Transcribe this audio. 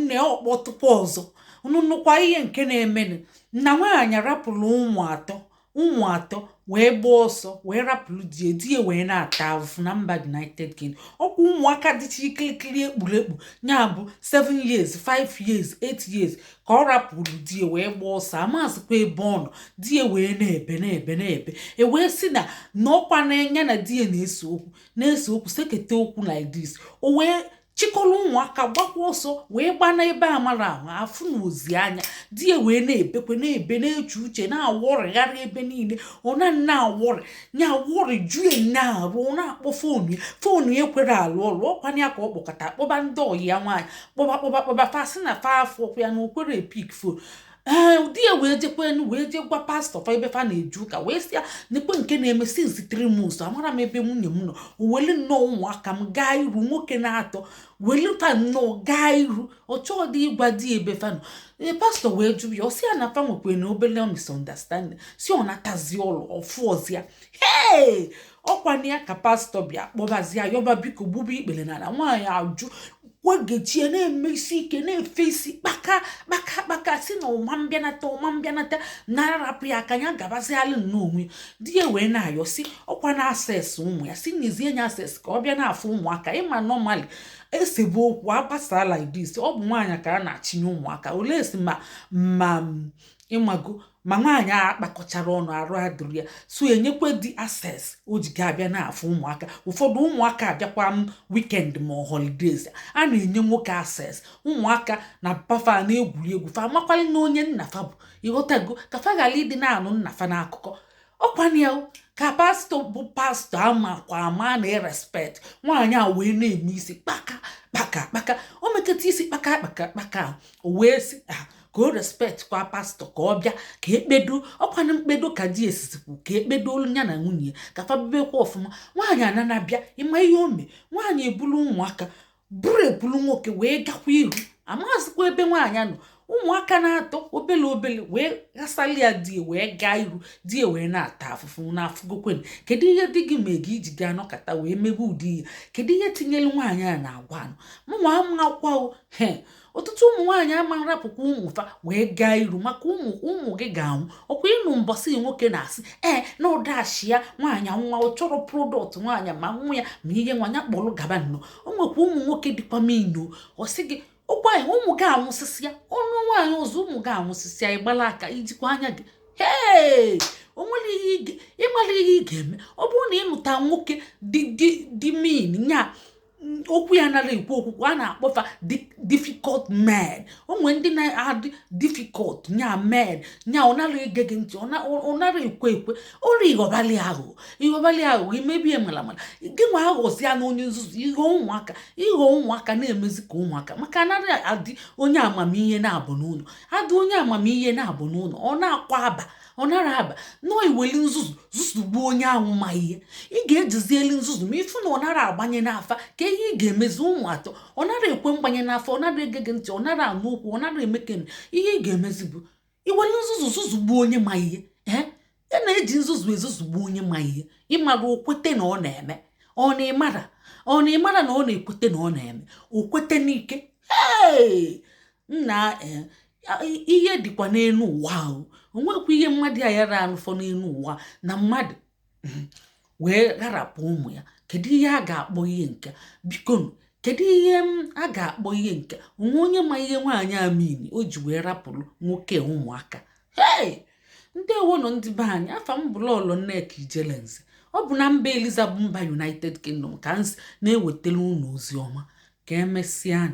Nne, ọkpọtụkwa ọzọ. Unu nụkwa ihe nke na-emenụ na nwaanyị rapụrụ ụmụ atọ, ụmụ atọ, wee gbaa ọsọ, wee rapụrụ die. Die wee na-ata ahụhụ na mba United Kingdom. Ọkwa ụmụaka dịcha ikirikiri, ekpurekpu, ya bụ 7 years, 5 years, 8 years, ka ọ rapụrụ die wee gbaa ọsọ. Amazịkwa ebe ọ nọ. Die wee na-ebe, na-ebe, na-ebe. E wee sị na na ọkwa na-enye na die na-ese okwu, na-ese okwu, sekete okwu like this. O wee chịkọrọ ụmụaka, gbakwa ọsọ, wee gbana ebe amara ahụ afụ na ozi anya. Di ya wee na-ebekwe, na-ebe, na-eche uche, na-awọrịgharị ebe niile. Ọ na na-awọrị ya, awọrị ju ya na-arụ. Ọ na-akpọ phone ya, phone ya ekwere alụ ọrụ. Ọkwana ya ka ọ kpọkọta, kpọba ndị ọyị ya nwaanyị, kpọba, kpọba, kpọba. Fa sị na fa afọ ya na okwere epick phone. Ee, di ya wee jekwenu, wee jee gwa pastọ fa ebe fa na-eje ụka, wee sị ya nekwe nke na-eme since 3 months, amara m ebe nwunye m nọ. O wele nnọọ ụmụaka m gaa iru, nwoke na-atọ wele fa nnọọ gaa iru. Ọ chọọ dị ịgwa di ebe fa nọ. Ee, pastọ wee jụ ya. Ọ sị ya na fa nwekwe na obele misunderstanding, si ọ natazi ọlụ ọfụ ọzọ. Hee, ọkwana ya ka pastọ bịa kpọbazie, yọba, biko, gbube ikpere n'ala. Nwaanyị ajụ, kwegechie, na-eme isi ike, na-efe isi kpaka kpaka kpaka, si na ụma mbịanata, ụma mbịanata, na-arapụ ya aka, ya gabazialụ nnọọ onwe. Di ya wee na-ayọ, si ọkwa na access ụmụ ya, si nyezie ya access ka ọ bịa na-afụ ụmụaka. Ịma, normally, esebe okwu agbasa like this, ọ bụ nwaanyị ka a na-achịnye ụmụaka. Olee si ma ịmago ma nwaanyị a akpakọchara ọnụ, arụ adịrị ya, so enyekwe di access o ji ga-abịa na-afụ ụmụaka. Ụfọdụ ụmụaka abịakwa m weekend ma ọ holidays, a na-enye nwoke access. Ụmụaka na pafa na-egwuri egwu, fa amakwali na onye nna fa bụ, ịghọtago, ka fa ghara ịdị na-anụ nna fa n'akụkọ. Ọkwana ya ka pastọ bụ pastọ amakwa ama na respect. Nwaanyị a wee na-eme isi kpaka kpaka kpaka. O mekata isi kpaka kpaka kpaka, o wee sị ka o respect kwa pastọ, ka ọ bịa ka ekpedo. Ọkwanụ mkpedo ka di esisikwu ka ekpedo olu ya na nwunye, ka fa bibekwa ọfụma. Nwaanyị anana bịa. Ịma ihe o mee? Nwaanyị ebulu ụmụaka, buru ebulu nwoke wee gakwa ihu. Amazịkwa ebe nwaanyị nọ. Ụmụaka na-atọ obele obele wee ghasali ya die, wee gaa iru. Die wee na-ata afụfụ na afụgokwen. Kedu ihe di gị mee gị iji gaa nọkọta wee mebe ụdị ihe? Kedu ihe tinyere nwaanyị a na-agwa anụ mụnwa ama akwa o? He, ọtụtụ ụmụ nwaanyị ama nrapụkwa ụmụ fa wee gaa iru, maka ụmụ ụmụ gị ga-anwụ. Ọkwa ịnụ mbọsị nwoke na-asị ee na ụdachi ya nwaanyị nwa, ọ chọrọ product nwaanyị, ma nwa ya ma ihe nwaanyị kpọrọ gaba nnọọ. O nwekwa ụmụ nwoke dịkwa mino. Ọ sị gị ụkwa anyị, ụmụ gị anwụsịsịa, ọnụ nwaanyị ọzọ, ụmụ gị anwụsịsịa, ịgbala aka ijikwa anya gị. Hee, o nwere ihe ịmara ihe ị ga-eme. Ọ bụrụ na ịnụta nwoke dị dị dị mean, nya okwu ya nara ekwu okwukwu, a na-akpọfa difficult men. O nwere ndị na-adị difficult, nya men, nya ọ nara ege gị ntị, ọ nara ekwe ekwe ọrụ. Ịghọbali aghụghọ, ịghọbali aghụghọ, imebie mara mara gị nwa, aghọzi ya na onye nzuzu. Ịghọ ụmụaka, ịghọ ụmụaka na-emezi ka ụmụaka, maka anaghị adị onye amamihe na-abụ n'ụlọ, adị onye amamihe na-abụ n'ụlọ, ọ na-akwa aba, ọ nara aba nọọ. Iweli nzuzu zuzugbuo onye ahụ ma ihe ị ga-ejizi elu nzuzu, ma ịfụ na ọ nara agbanye n'afa, ka ihe ị ga-emezi. Ụmụ atọ, ọ nara ekwe mgbanye n'afọ, ọ nara ege gị ntị, ọ nara anụ okwu, ọ nara emekene, ihe ị ga-emezi bụ iweli nzuzu zuzugbuo onye ma ihe. Ee, ya na-eji nzuzu ezuzugbuo onye ma ihe. Ịmara o kwete na ọ na-eme, ọ na-ịmara, ọ na-ịmara na ọ na-ekwete na ọ na-eme, o kwete n'ike. Hey! Nna, ee, ihe dịkwa n'elu ụwa ahụ. O nwekwa ihe mmadụ aghara anụfọ n'elu ụwa na mmadụ wee gharapụ ụmụ ya. Kedu ihe a ga-akpọ ihe nke? Biko, kedu ihe m a ga-akpọ ihe nke onwe? Onye ma ihe nwaanyị amini o ji wee rapụrụ nwoke ụmụaka? Hey, ndewonụ ndị be anyị. Afa m bụ Lọlọ Nneka Ijelenze. Ọ bụ na mba Eliza bụ mba United Kingdom ka m si na-ewetara unu ozi ọma. Ka emesịa.